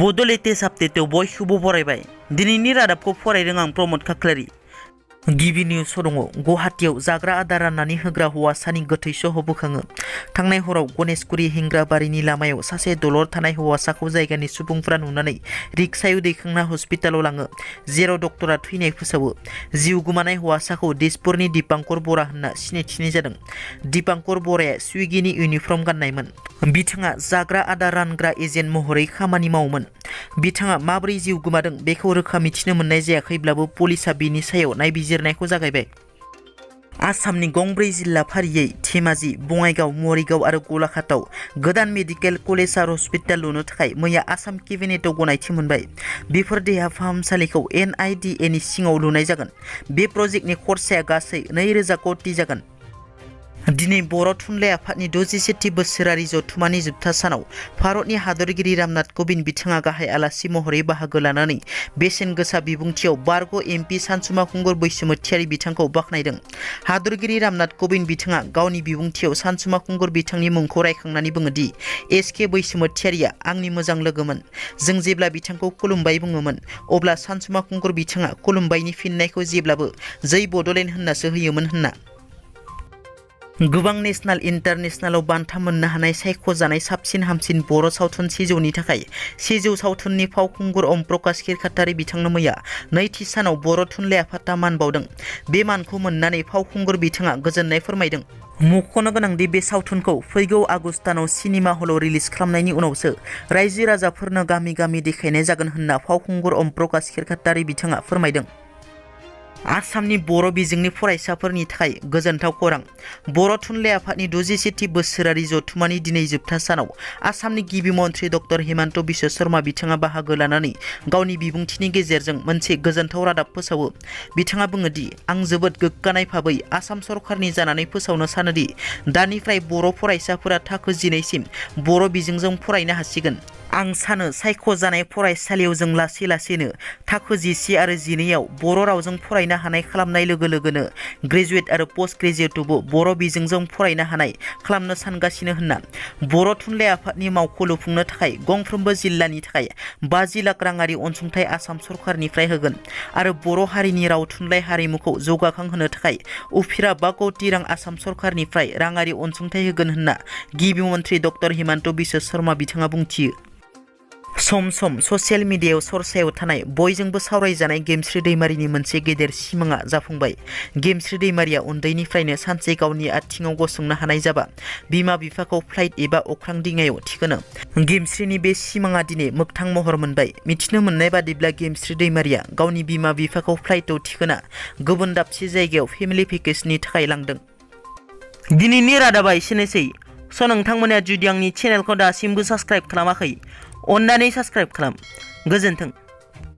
Bodo latest update बयखौबो बरायबाय। दिनैनि रादाबखौ फरायदों आं प्रमद खाख्लारि। गिबि निउस दङ गुवाहाटीयाव जाग्रा आदार राननानै होग्रा हौवासानि गोथै सह बोखाङो। थांनाय हराव गणेशगुरि हेंग्राबारिनि लामायाव सासे दलर थानाय हौवासाखौ जायगानि सुबुंफोरा नुनानै रिक्सायाव दैखांना हस्पिटालाव लाङो, जेराव डक्टरा थैनाय फोसावो। जिउ गोमानाय हौवासाखौ दिसपुरनि दीपांकर बरा होनना सिनायथिनाय जादों। दीपांकर बराया स्विगिनि इउनिफर्म गाननायमोन। बिथाङा जाग्रा आदार रानग्रा एजेन्ट महरै खामानि मावोमोन। बिथाङा माबोरै जिउ गोमादों बेखौ रोखा मिथिनो मोननाय जायाखैब्लाबो पुलिसआ बिनि सायाव नायबिजिरनायखौ जागायबाय। आसामनि गंब्रै जिल्ला फारियै धेमाजि, बङाइगाव, मरिगाव आरो गलाघाटआव गोदान मेडिकेल कलेज आरो हस्पिटाल लुनो थाखाय मैया आसाम केबिनेटआव गनायथि मोनबाय। बेफोर देहा फाहामसालिखौ NIDA नि सिङाव लुनाय जागोन। बे प्रजेक्टनि खरसाया गासै 2000 कोटी जागोन। दिनै बर' थुनलाइ आफादनि 67थि बोसोरारि जथुम्मानि जोबथा सानाव भारतनि हादरगिरि रामनाथ क'विन्द बिथाङा गाहाय आलासि महरै बाहागो लानानै बेसेन गोसा बिबुंथियाव बारग' MP सानसुमा खुंगुर बैसोमुथियारि बिथांखौ बाख्नायदों। हादरगिरि रामनाथ क'विन्द बिथाङा गावनि बिबुंथियाव सानसुमा खुंगुर बिथांनि मुंखौ रायखांनानै बुङोदि SK बैसोमुथियारिया आंनि मोजां लोगोमोन। जों जेब्ला बिथांखौ खुलुमबाय बुङोमोन, अब्ला सानसुमा खुंगुर बिथाङा खुलुमबायनि फिननायखौ जेब्लाबो जै बड'लेण्ड होननासो होयोमोन होनना। गोबां नेशनेल इन्टारनेशनेलाव बान्था मोननो हानाय सायख'जानाय साबसिन हामसिन बर' सावथुन सिजौनि थाखाय सिजौ सावथुननि फावखुंगुर अम प्रकाश खिरखातारि बिथांनो मैया नैथि सानाव बर' थुनलाइ आफादा मान बावदों। बे मानखौ मोननानै फावखुंगुर बिथाङा गोजोननाय फोरमायदों। मख'नो गोनांदि बे सावथुनखौ फैगौ आगस्ट दानाव सिनेमा हलाव रिलिज खालामनायनि उनावसो रायजो राजाफोरनो गामि गामि देखायनाय जागोन होनना फावखुंगुर अम प्रकाश खिरखातारि बिथाङा फोरमायदों। आसामनि बर' बिजोंनि फरायसाफोरनि थाखाय गोजोनथाव खौरां। बर' थुनलाइ आफादनि 67थि बोसोरारि जथुम्मानि दिनै जोबथा सानाव आसामनि गिबि मन्थ्रि डक्टर हिमन्त बिश्व शर्मा बिथाङा बाहागो लानानै गावनि बिबुंथिनि गेजेरजों मोनसे गोजोनथाव रादाब फोसावो। बिथाङा बुङोदि आं जोबोद गोग्गानाय भाबै आसाम सरकारनि जानानै फोसावनो सानोदि दानिफ्राय बर' फरायसाफोरा थाखो 11सिम बर' बिजोंजों फरायनो हासिगोन। आं सानो सायख'जानाय फरायसालियाव जों लासै लासैनो थाखो 11 आरो 12आव बर' रावजों फरायनो हानाय खालामनाय लोगो लोगोनो ग्रेजुवेट आरो पोस्ट ग्रेजुवेटआवबो बर' बिजोंजों फरायनो हानाय खालामनो सानगासिनो होनना। बर' थुनलाइ आफादनि मावख' लुफुंनो थाखाय गंफ्रोमबो जिल्लानि थाखाय 50 लाख राङारि अनसुंथाइ आसाम सरकारनिफ्राय होगोन आरो बर' हारिनि राव थुनलाइ हारिमुखौ जौगाखांहोनो थाखाय उफिरा 5 कोटी रां आसाम सरकारनिफ्राय राङारि अनसुंथाइ होगोन होनना गिबि मन्थ्रि डक्टर हिमन्त बिश्व शर्मा बिथाङा बुंथियो। सम सम ससियेल मिडियायाव चर्चायाव थानाय बयजोंबो सावरायजानाय गेमस्रि दैमारिनि मोनसे गेदेर सिमाङा जाफुंबाय। गेमस्रि दैमारिया उन्दैनिफ्रायनो सानसे गावनि आथिङाव गसंनो हानाय जाबा बिमा बिफाखौ फ्लाइट एबा अख्रां दिङायाव थिखोनो। गेमस्रिनि बे सिमाङा दिनै मोगथां महर मोनबाय। मिथिनो मोननाय बादिब्ला गेमस्रि दैमारिया गावनि बिमा बिफाखौ फ्लाइटआव थिखोना गुबुन दाबसे जायगायाव फेमिलि भेकेशननि थाखाय लांदों। दिनैनि रादाबा एसेनोसै। नोंथांमोना जुदि आंनि चेनेलखौ दासिमबो साबस्क्राइब खालामाखै, अन्नानै साबस्क्राइब खालाम। गोजोन्थों।